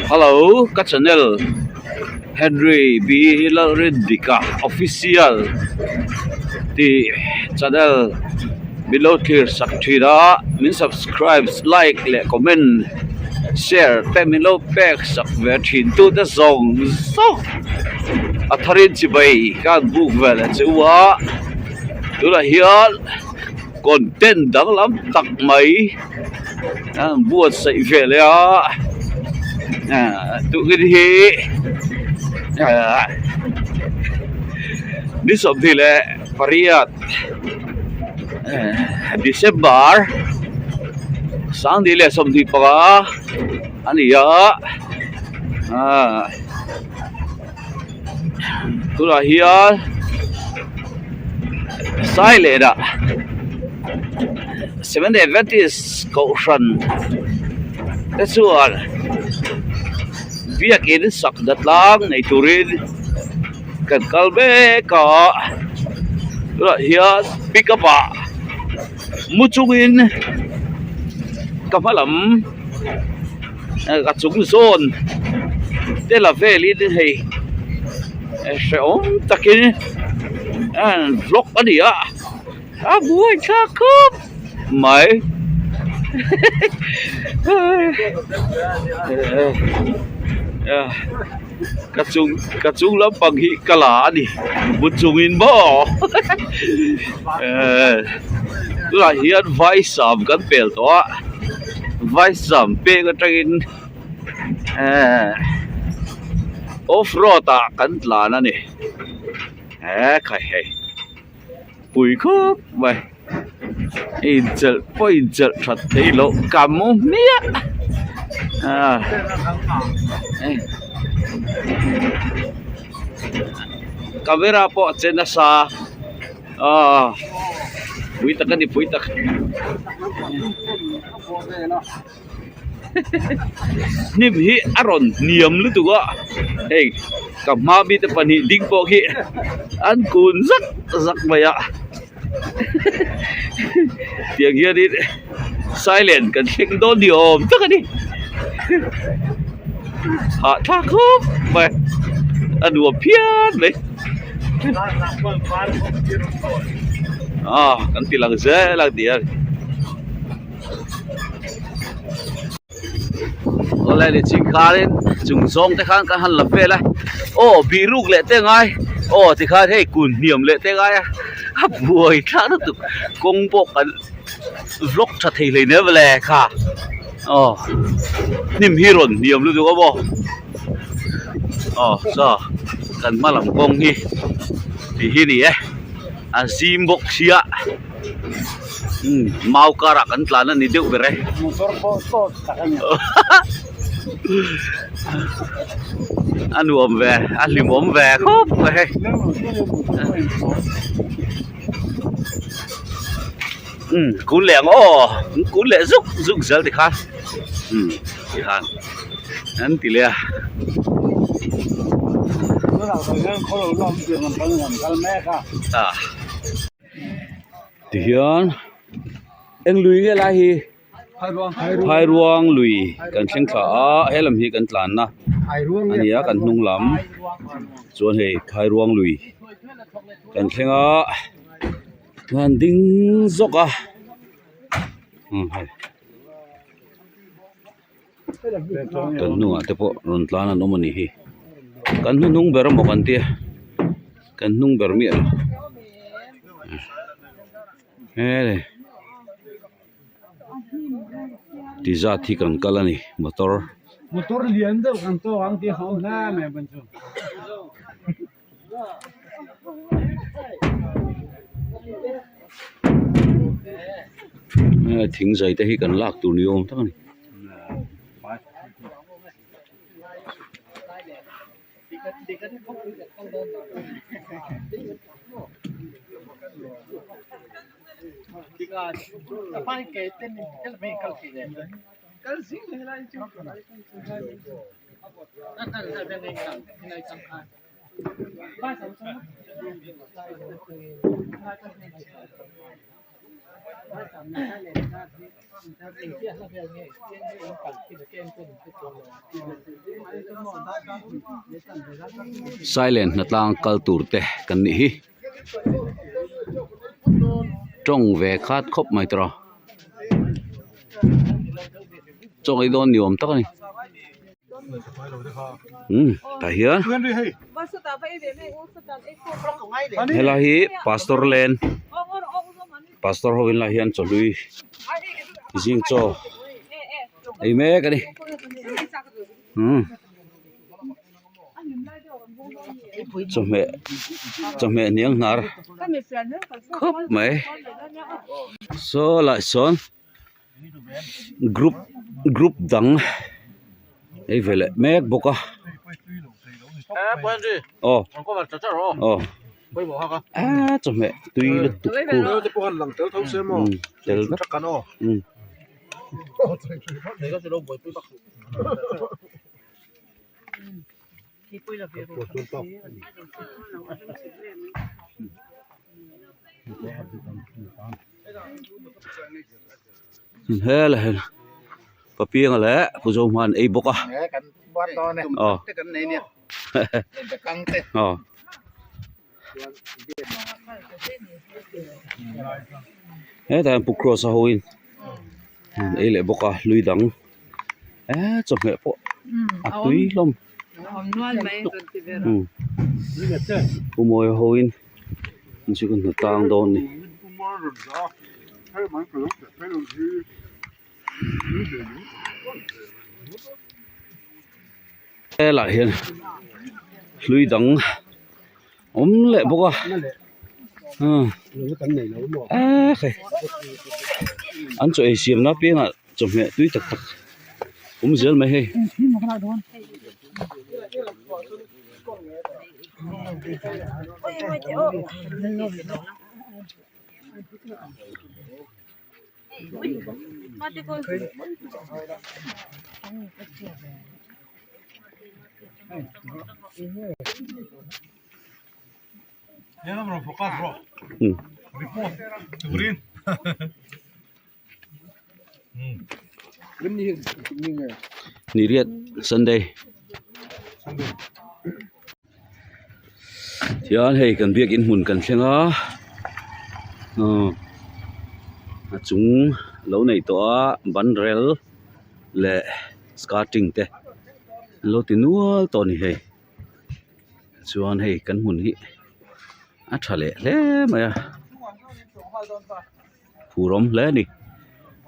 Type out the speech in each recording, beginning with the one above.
Hello ka channel Henry B Lalrindika official tih channel min lo thlir sak thin a min subscribe like leh comment share te min lo pek sak ve thin tu te zawng zawng a tharin chibai ka han buk ve leh che u a tunah hian content danglam tak mai an buatsaih ve leh a tukin hi ni 28 December 2025 a ni a tunah hian Sailen ah Seventh Day Adventist kohhran te chuan biakin sak na tlang nei turin kan kal mek a tunah hian pickup ah mu chungin ka hma lam a chung zawn te la velin hei hrehawm takin vlog a ni a a buaithlak khawp mai ka chung ka chung lampang hi ka la a ni bu chungin maw tunah hian vai sam kan pel tawh a vai sam peng atangin ehh off road ah kan tlan a ni he khai hei pui khawp mai inchawlh pawh inchawlh that theih loh ka mu hmiah ah camera pawh a che nasa ah pui tak a ni pui tak. Hnim hi a rawn hniam lutuk a hei ka hma mite pahnih ding pawh khi an kun zak zak mai a tiang hianin silent kan thleng dawn ni awm tak a ni hahthlak khawp mai a nuam phian mai ah kan ti lang zel ang tih a ni. Awle ni ching kharin chung zawng te khan kan han la vel a aw bihruk leh te ngai aw tikhan hei kun hniam leh te ngai a a buai thlak lutuk kawng pawh kan vlog tha thei hlei nem le kha aw hnim hi rawn hniam lutuk a maw aw saw kan hma lam kawng hi tih hi a ni e a zim bawk sia. Umm mau karah kan tlan a ni deuh ber e. Motor pawh tawt tak a ni. A nuam ve a hlimawm ve khawp mai hei. Umm kun leh ang aw kun leh zuk zuk zel tikhan umm tikhan an ti leh a. Ah. Tihian eng lui nge lai hi Phairuang lui kan thleng thla a helam hi kan tlanna a ni a kan hnung lam chuan hei Phairuang lui kan thleng a an ding zawk a umm hei kan hnungah te pawh rawn tlan an awm a nih hi kan hnuhnung ber emaw kan tia kan hnung ber miah lo he ti zat hi kan kal a ni motor. Motor lian deuh kan tawk ang tih a awm hle mai ban chu. Thing zai te hi kan lak tur ni awm tak a ni. Sailen hnatlang kal tur te kan nih hi tawng ve khat khawp mai tawh a chaw ei dawn ni awm tak a ni. Umm tah hian helai hi pastor lane pastor ho in lai hian chawhlui zing chaw ei mek a ni umm chawhmeh chawhmeh hniang hnar khawp mai saw lai sawn. Group group dang ei ve leh mek bawk a aw aw aaa chawhmeh tui lutuk khu umm tel vek umm. Helai hian papianga leh pu zohma an ei bawk a aw aw hetah hian pu cross a ho in an ei leh bawk a hlui dang eee chawhmeh pawh a tui hlawm umm pu mawia ho in. Chu ka hna tlang dawn a ni. Helaiah hian hlui dang awm leh bawk a eee hei an chaw ei siamna apiangah chawhmeh tui tak tak awm zel mai hei. Ni riat sunday tihian hei kan biakin hmun kan thleng a aw a chung lo neih tawh a ban rel leh skirting te an lo ti nual tawh a ni hei chuan hei kan hmun hi a tha leh hle mai a. Phur awm hle a ni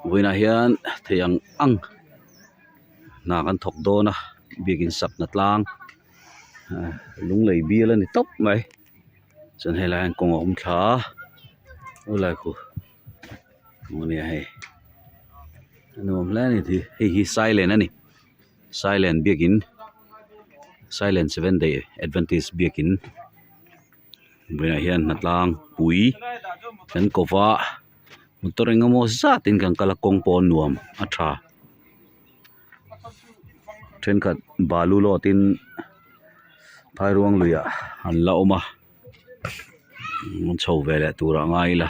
vawiinah hian thei ang ang hna kan thawk dawn a biakin sak hna tlang lunglei bial a ni tawp mai chuan helai ah hian kawng a awm thla a helai khu a nia hei a nuam hle a ni hei hi sailen a ni sailen biakin sailen seven day adventist biakin. Vawiinah hian hnatlang pui kan ko va motor eng emaw zatin kan kal a kawng pawh a nuam a tha thenkhat balu lawt in phairuang luiah an la awm a an chho ve leh turah ngai ila.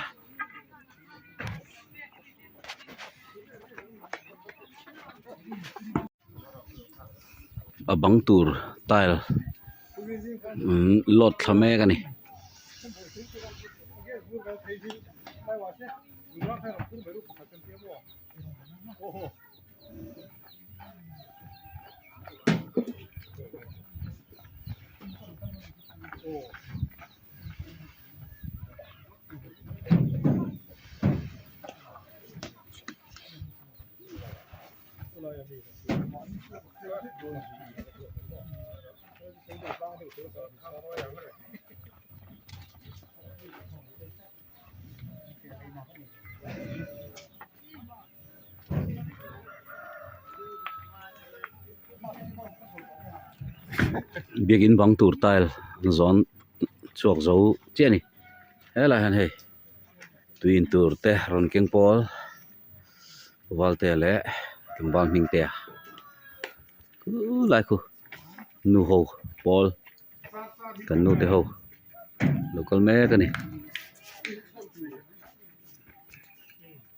A bang tur tile load thla mek a ni. Biakin bang tur tile an zawn chhuak zo chiah a ni helaiah hian hei tui in tur te rawn keng pawl. Valte leh tlangval hming te a khulai khu nu ho pawl kan nu te ho lo kal mek a ni.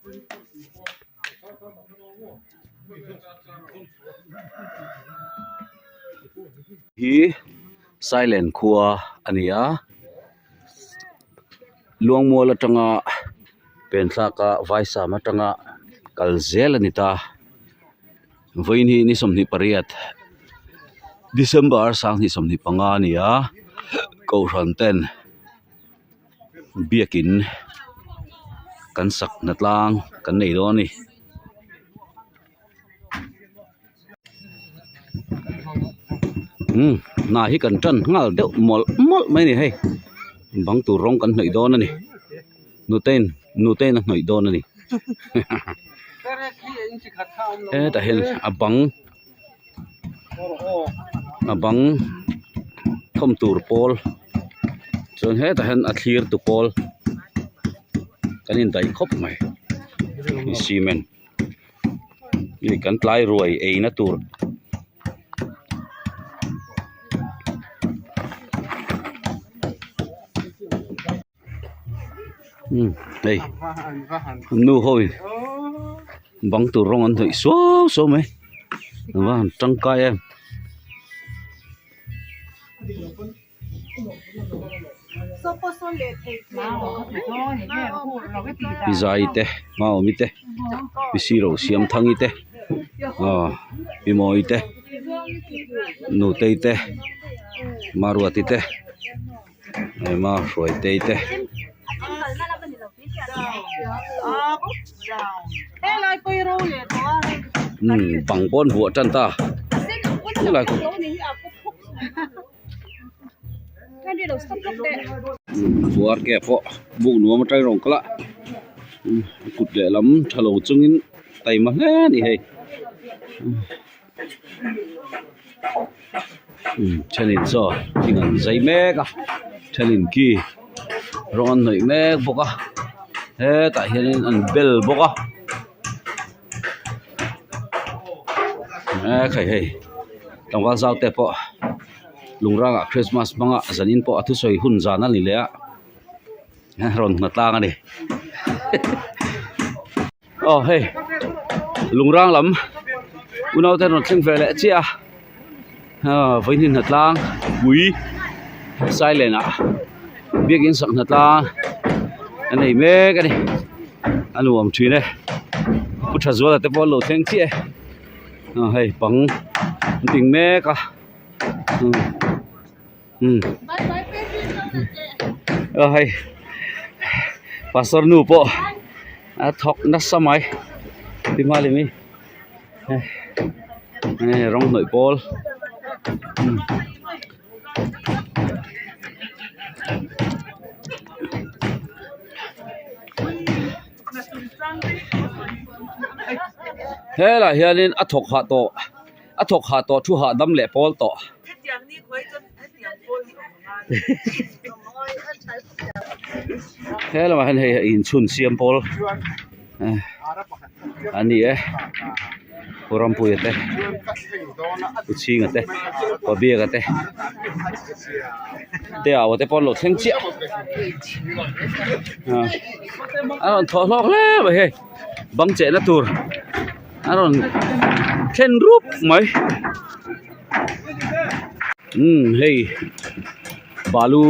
Hi Sailen khua a ni a Luangmual atanga pen thlak a Vaisam atanga kal zel a ni ta vawiin hi ni 28 December 2025 a ni a kohhran ten biakin kan sak hna tlang kan nei dawn a ni. Umm hna hi kan tan nghal deuh mawlh mawlh mai a ni hei bang tur rawng kan hnawih dawn a ni nutein nutein a hnawih dawn a ni hetah hian a bang a bang thawm tur pawl chuan hetah hian a thlir tu pawl kan indaih khawp mai cement. Hei kan tlai ruai ei na tur umm hei nu ho in bang tur rawng an hnawih suau suau mai a va han tangkai em. Pi Zai te Maawmi te Pi Siro Siamthangi te aw Pi Mawi te Nutei te Maruati te Ema Hruaitei te. Umm bang pawh an vuah tan ta khulai khu. Buar ke pawh buk nuam atang rawn kal a kut lehlam tha lo chungin taima hle a ni hei thenin chaw thing an zai mek a thenin ki rawng an hnawih mek bawk a hetah hianin an bel bawk a ekhai hei tlangval zau te pawh lungrangah christmas hmanga zanin pawh a thusawi hun zan a ni leh a rawn hna tlang a ni aw hei lungrang lam unau te an rawn thleng ve leh chiah a aw vawiin hi hna tlang pui silent ah biakin sak hna tlang a nei mek a ni a nuam thin e pu tha zuala te pawh an lo thleng chiah e aw hei bang an ding mek a umm aw hei pastor nu pawh a thawk nasa mai ti hma lem hi hei rawng hnawih pawl Helaiah hianin a thawk hah tawh a thawk hah tawh thu hahdam leh pawl tawh. He lamah hian hei inchhun siam pawl a ni e Pu Rampuia te Pu Chhinga te Pabiaka te te au te pawh an lo thleng chiah a rawn thawh hlawk hle mai hei bang chehna tur a rawn thlen rup mai umm hei balu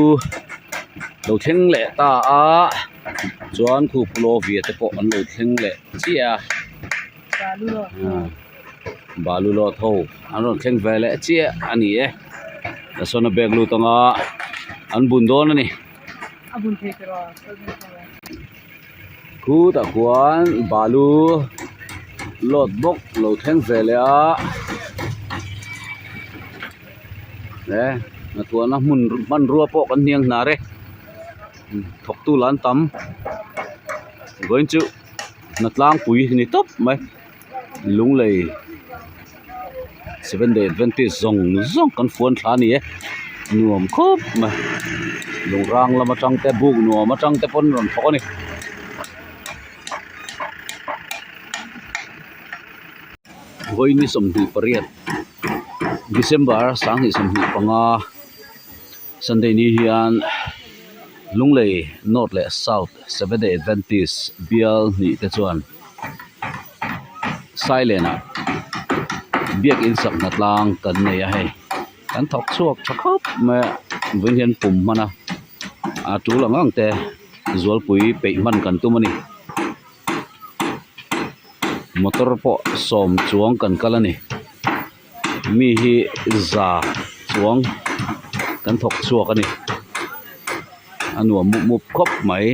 lo thleng leh ta a chuan khu pulovia te pawh an lo thleng leh chiah a balu lot ho an rawn thleng ve leh chiah a ni e sawn a bag lut anga an bun dawn a ni. Khutah khuan balu load bawk lo thleng ve leh a he hnathawhna hmun hmanrua pawh kan hniang hnar e thawktu lah an tam vawiin chu hna tlangpui a ni tawp mai lunglei seven day adventist zawng zawng kan fuan thla a ni e nuam khawp mai lung rang lam atang te buk nuam atang te pawn rawn thawk a ni. Vawiin ni 28 December 2025 Sunday ni hian. Lunglei North leh South Seventh Day Adventist bial hnih te chuan Sailen ah biakin sak hna tlang kan nei a hei kan thawk chhuak tha khawp mai a vawiin hian pum hman a a tul ang ang te zualpui peih hman kan tum a ni. Motor pawh sawm chuang kan kal a ni mi hi za chuang kan thawk chhuak a ni a nuam mup mup khawp mai.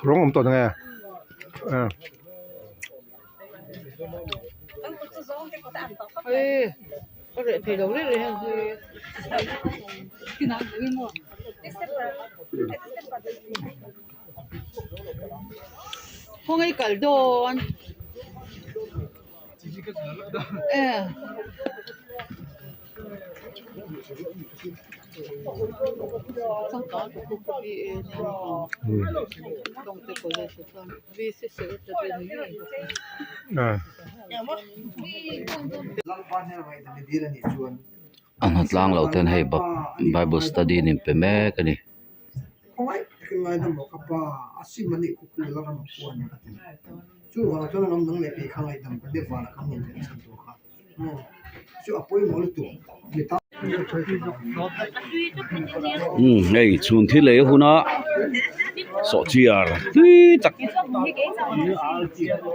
Rawng awm tawh nge A hna tlang loh ten hei bible study an inpe mek a ni. Umm hei chhun thil ei huna sawhchiar tui tak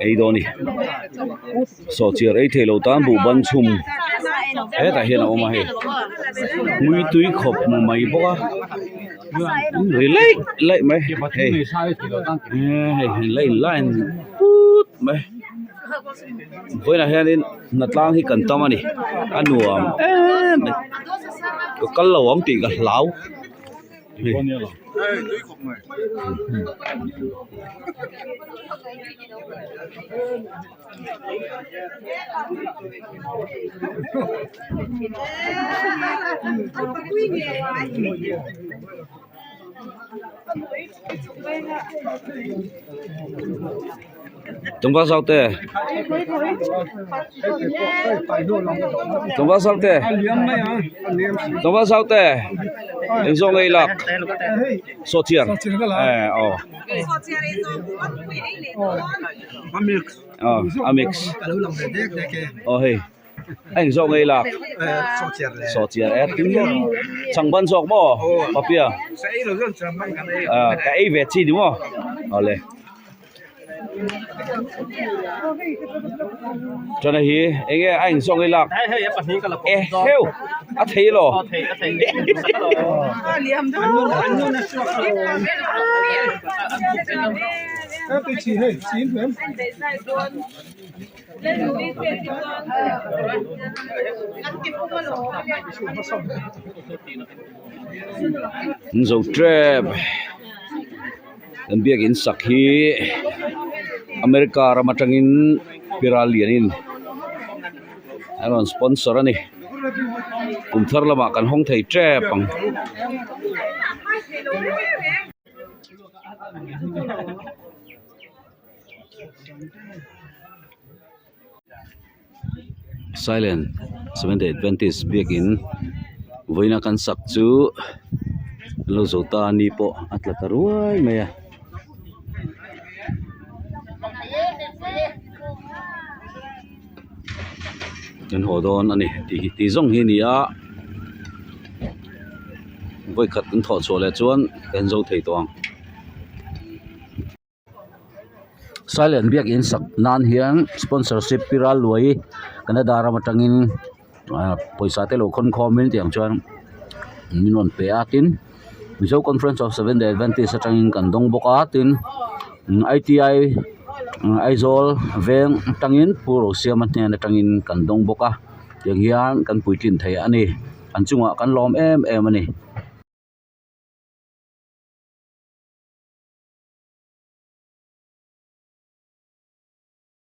ei dawn a ni sawhchiar ei theih loh tan buh ban chhum hetah hian a awm a hei mui tui khawp hmu mai bawk a ri laih laih mai hei hei line line put mai. Vawiinah hianin hnatlang hi kan tam a ni a nuam em em ka kal lo ang tih ka hlau Tlangval zau te tlangval zau te tlangval zau te eng zawng ei lak sawhchiar eh aw a mix aw hei. A eng zawk ngei lak sawhchiar e tui chhang ban zawk maw papia ah ka ei ve chi ni maw awle chuan hei hi eng nge a eng zawk ngei lak e heu a thei elaw An zo tep an biakin sak hi America ram atangin Piral lianin an rawn sponsor a ni kum thar lamah kan hawng thei tep ang. Silent Seventh Day Adventist biakin vawiina kan sak chu an lo zo ta a ni pawh a tla ta ruai mai a. Kan haw dawn a ni tih hi tih zawng hi a ni a vawikhat kan thawh chhuah leh chuan kan zo thei tawh ang. Silent biakin sak nan hian sponsorship pi ral luai Canada ram atangin ah pawisa te lo khawn khawmin tiang chuan min rawn pe a tin Mizo Conference of Seventh Day Adventist atangin kan dawng bawk a tin I_T_I Aizawl veng atangin Pu Rosiama hnen atangin kan dawng bawk a tiang hian kan puitlin thei a ni an chungah kan lawm em em a ni.